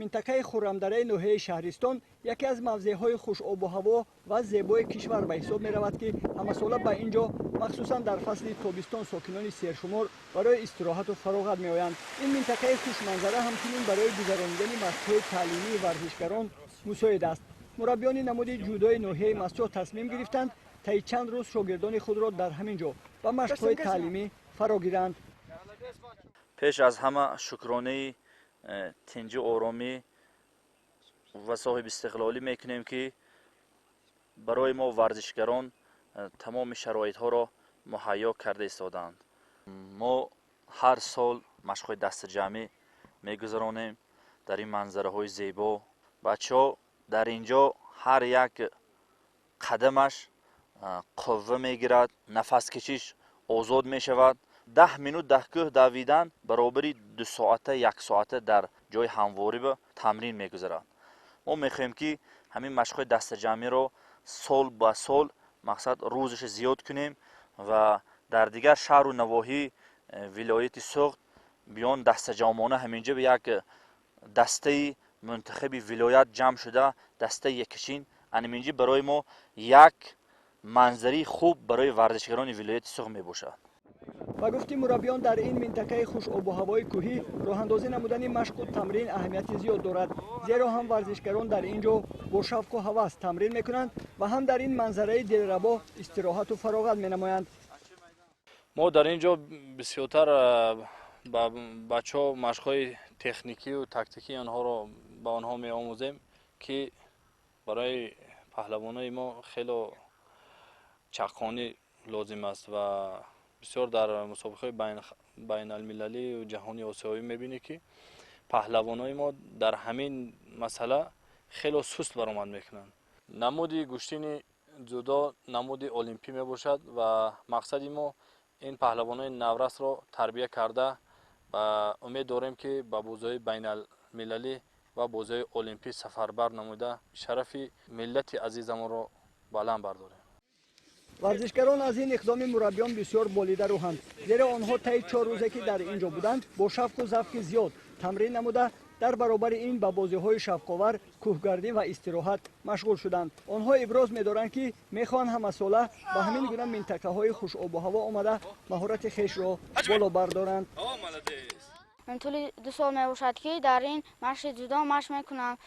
Минтақаи Хуррамдараи ноҳияи Шаҳристон яке аз мавзеъҳои хушобуҳаво ва зебои кишвар ба ҳисоб меравад, ки ҳамасола ба ин ҷо, махсусан дар фасли тобистон, сокинони сершумор барои истироҳату фароғат меоянд. Ин минтақаи хушманзара ҳамчунин барои гузаронидани машқҳои таълимии варзишгарон мусоид аст. Мураббиёни намуди ҷудои ноҳияи Мастчоҳ тасмим гирифтанд, таи чанд рӯз шогирдони худро дар ҳамин ҷо ба машқҳои таълимӣ фаро гиранд. Пеш аз ҳама шукронаи тинҷу оромӣ ва соҳибистиқлолӣ мекунем, ки барои мо варзишгарон тамоми шароитҳоро муҳайё карда истодаанд. Мо ҳар сол машқҳои дастаҷамъӣ мегузаронем дар ин манзараҳои зебо. Бачаҳо дар ин ҷо ҳар як қадамаш қувва мегирад, нафаскашиш озод мешавад. 10 минут дар кӯҳ давидан баробари 2 соата, як соата дар ҷои ҳамворӣ ба тамрин мегузарад. Мо мехоҳем, ки ҳамин машқҳои дастаҷамъиро сол ба сол, мақсад, рӯзаша зиёд кунем ва дар дигар шаҳру навоҳии вилояти Суғд биён, дастаҷамъона ҳаминҷо як дастаи мунтахаби вилоят ҷамъ шуда, дастаи якашин анаминҷи барои мо як манзараи хуб барои варзишгарони вилояти Суғд мебошад. Ба гуфти мураббиён, дар ин минтақаи хушобуҳавои кӯҳӣ роҳандозӣ намудани машқу тамрин аҳамияти зиёд дорад, зеро ҳам варзишгарон дар ин ҷо бо шавқу ҳавас тамрин мекунанд ва ҳам дар ин манзараи дилрабо истироҳату фароғат менамоянд. Мо дар ин ҷо бисёртар ба бачаҳо машқҳои техникию тактикии онҳоро ба онҳо меомӯзем, ки барои паҳлавонои мо хело чаққонӣ лозим аст. Ва бисёр дар мусобиқаҳои байналмилалию ҷаҳони осиёӣ мебинӣ, ки паҳлавонои мо дар ҳамин масъала хело суст баромад мекунанд. Намуди гӯштини ҷудо намуди олимпӣ мебошад ва мақсади мо ин паҳлавонои наврасро тарбия карда ва умед дорем, ки ба бозиҳои байналмилалӣ ва бозиҳои олимпӣ сафарбар намуда, шарафи миллати азизамонро баланд бардорем. Варзишгарон аз ин иқдоми мураббиён бисёр болида рӯҳанд, зеро онҳо таи 4 рӯзе, ки дар ин ҷо буданд, бо шавқу завқи зиёд тамрин намуда, дар баробари ин ба бозиҳои шавқовар, кӯҳгардӣ ва истироҳат машғул шуданд. Онҳо иброз медоранд, ки мехоҳанд ҳамасола ба ҳамин гуна минтақаҳои хушобуҳаво омада, маҳорати хешро боло бардоранд. Тӯли 2 сол мебошад, ки дар ин машқи ҷудо машқ мекунам.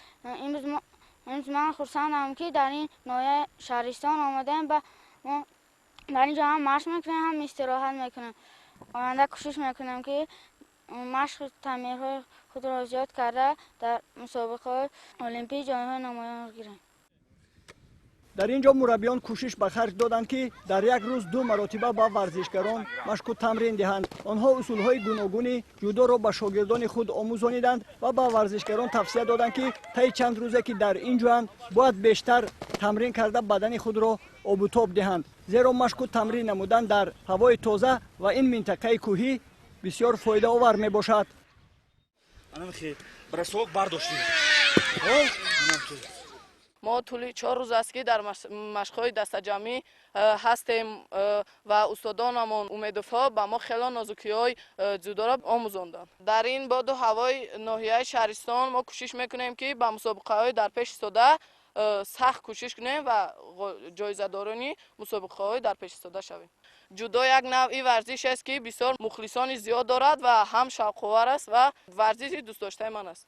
Имрӯз ман хурсандам, ки дар ин ноҳияи Шаҳристон омадаем ба мо дар ин ҷо ҳам машқ мекунем, ҳам истироҳат мекунем. Оянда кӯшиш мекунем, ки машқу тамринҳои худро зиёд карда, дар мусобиқаҳои олимпӣ ҷойҳои намоён гирем. Дар ин ҷо мураббиён кӯшиш ба харҷ доданд, ки дар як рӯз ду маротиба ба варзишгарон машқу тамрин диҳанд. Онҳо усулҳои гуногуни ҷудоро ба шогирдони худ омӯзониданд ва ба варзишгарон тавсия доданд, ки таи чанд рӯзе, ки дар ин ҷоянд, бояд бештар тамрин карда, бадани худро обутоб диҳанд, зеро машқу тамрин намудан дар ҳавои тоза ва ин минтақаи кӯҳӣ бисёр фоидаовар мебошад. Бросок бардоштӣ. Мо тӯли 4 рӯз аст, ки дар машқҳои дастаҷамъӣ ҳастем ва устодонамон Умедовҳо ба мо хело нозукиҳои ҷудоро омӯзонданд. Дар ин боду ҳавои ноҳияи Шаҳристон мо кӯшиш мекунем, ки ба мусобиқаҳои дар пеш истода сахт кӯшиш кунем ва ҷоизадорони мусобиқаҳои дар пеш истода шавем. Ҷудо як навъи варзиш аст, ки бисёр мухлисони зиёд дорад ва ҳам шавқовар аст ва варзиши дӯстдоштаи ман аст.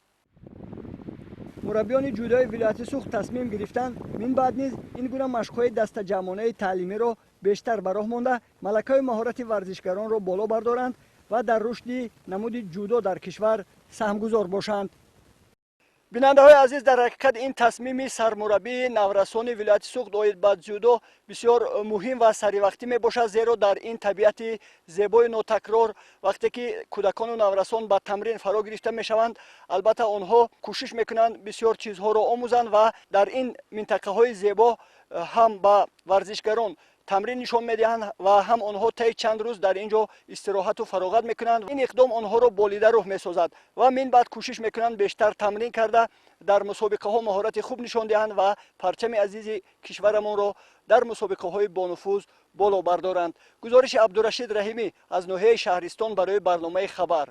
Мураббиёни ҷудои вилояти Суғд тасмим гирифтанд, мин баъд низ ин гуна машқҳои дастаҷамъонаи таълимиро бештар ба роҳ монда, малакаи маҳорати варзишгаронро боло бардоранд ва дар рушди намуди ҷудо дар кишвар саҳмгузор бошанд. Бинандаҳои азиз, дар ҳақиқат ин тасмими сармураббии наврасони вилояти Суғд оид ба ҷудо бисёр муҳим ва саривақтӣ мебошад, зеро дар ин табиати зебои нотакрор, вақте ки кӯдакону наврасон ба тамрин фаро гирифта мешаванд, албатта, онҳо кӯшиш мекунанд бисёр чизҳоро омӯзанд ва дар ин минтақаҳои зебо ҳам ба варзишгарон тамрин нишон медиҳанд ва ҳам онҳо таи чанд рӯз дар ин ҷо истироҳату фароғат мекунанд. Ин иқдом онҳоро болида рӯҳ месозад ва мин баъд кӯшиш мекунанд бештар тамрин карда, дар мусобиқаҳо маҳорати хуб нишон диҳанд ва парчами азизи кишварамонро дар мусобиқаҳои бонуфуз боло бардоранд. Гузориши Абдурашид Раҳимӣ аз ноҳияи Шаҳристон барои барномаи «Хабар».